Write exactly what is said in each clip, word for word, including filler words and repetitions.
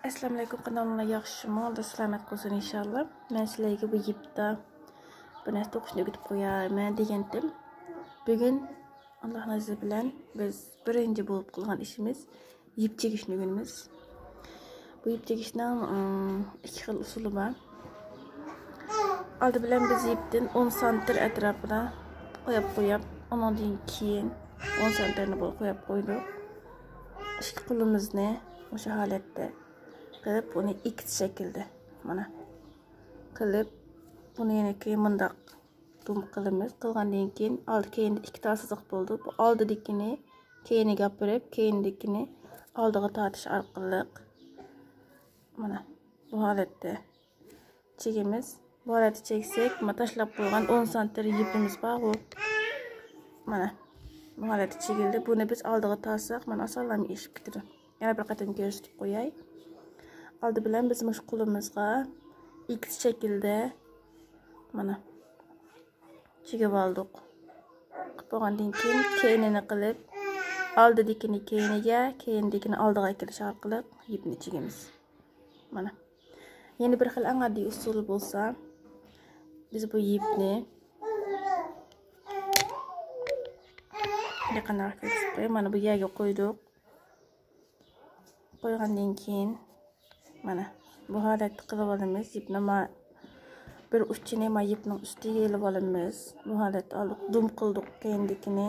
ئەسسالامۇئەلەيكۇم، قانداقلار، ياخشىمۇ؟ ئاللا سالامەت قىلسۇن ئىنشاللا. مەن سىلەرگە بۇ يىپتا بىر نەرسە توقۇشنى ئۆگىتىپ قويارمەن دېگەنتىم. بۈگۈن ئاللا نازى بىلەن بىز بىرىنچى بولۇپ قىلغان ئىشىمىز يىپ چىگىشنى ئۆگىنىمىز. بۇ يىپ چىگىشنىڭ، ئىم، ئىككى خىل ئۇسۇلى بار. ئالدى بىلەن بىز يىپتىن ئون سانتىر ئەتراپىدا قويۇپ قويۇپ، ئۇنىڭدىن كېيىن ئون سانتىرنى بۇ قويۇپ قويدۇق. ئىككى قولىمىزنى مۇشۇ ھالەتتە قىلىپ، بۇنى ئىككىچە شەكىلدە، مانا، قىلىپ، بۇنى يەنە كېيىن مۇنداق دۇم قىلىمىز. قىلغاندىن كېيىن ئالدى كەينىدە ئىككى تال سىزىق بولىدۇ. بۇ ئالدىدىكىنى كەينىگە ئاپىرىپ، كەينىدىكىنى ئالدىغا تارتىش ئارقىلىق، مانا، بۇ ھالەتتە چىگىمىز. بۇ ھالەتتە چەكسەك، ما تاشلاپ قويغان ئون سانتىر يىپىمىز بارغۇ. مانا، بۇ ھالەتتە چىگىلدى. بۇنى بىز ئالدىغا تارتساق، مانا، ئاسانلا ئېشىپ كېتىدۇ. يەنە بىر قېتىم كۆرسىتىپ قوياي. ئالدى بىلەن بىز مۇشۇ قولىمىزغا ئىكس شەكىلدە، مانا، چىگىپ ئالدۇق. قىلىپ بولغاندىن كېيىن كەينىنى قىلىپ، ئالدىدىكىنى كەينىگە، كەينىدىكىنى ئالدىغا ئەكېلىش ئارقىلىق يىپنى چىگىمىز. مانا. يەنە بىر خىل ئەڭ ئاددىي ئۇسۇلى بولسا، بىز بۇ يىپنى يېقىنراق كۆرسىتىپ قوياي. مانا بۇ يەرگە قويدۇق. قويغاندىن كېيىن، مانا، بۇ ھالەتتە قىلىپ ئالىمىز. يىپنى ما بىر ئۇچىنى ما يىپنىڭ ئۈستىگە ئېلىپ ئالىمىز. بۇ ھالەتتە ئالدۇق، دۇم قىلدۇق كەينىدىكىنى.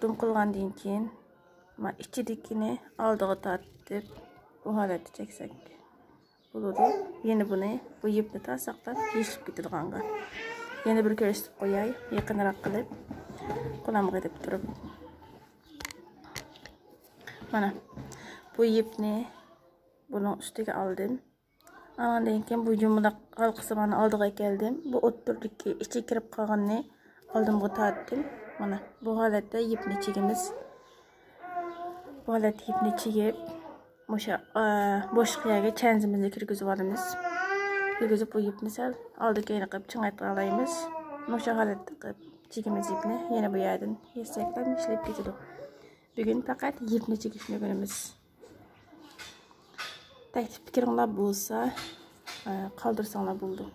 دۇم قىلغاندىن كېيىن، ما ئىچىدىكىنى ئالدىغا تارتىپ، بۇ ھالەتتە چەكسەك بولىدۇ. يەنە بۇنى، بۇ يىپنى تارتساقلا يېشىلىپ كېتىدىغانغا. يەنە بىر كۆرسىتىپ قوياي، يېقىنراق قىلىپ، قولامغا ئېلىپ تۇرۇپ. مانا، بۇ يىپنى بۇنىڭ ئۈستىگە ئالدىم. ئاندىن كېيىن بۇ يۇمىلاق ھالقىسىماننى ئالدىغا ئەكەلدىم. بۇ ئوتتۇرىدىكى ئىچىگە كىرىپ قالغىنىنى ئالدىمغا تارتتىم. مانا، بۇ ھالەتتە يىپنى چىگىمىز. بۇ ھالەتتە يىپنى چىگىپ، مۇشۇ، ئا، بوشلۇق يەرگە چەنزىمىزنى كىرگۈزۈپ ئالىمىز. كىرگۈزۈپ، بۇ يىپنى سەل ئالدى كەينى قىلىپ چىڭايتىپ ئالايمىز. مۇشۇ ھالەتتە قىلىپ چىگىمىز يىپنى. يەنە بۇ يەردىن يەتسەكلا ئىشلەپ كېتىدۇ. بۈگۈن پەقەت يىپنى چىگىشنى ئۆگىنىمىز. تەكلىپ پىكرىڭلار بولسا، ئە، قالدۇرساڭلار بولىدۇ.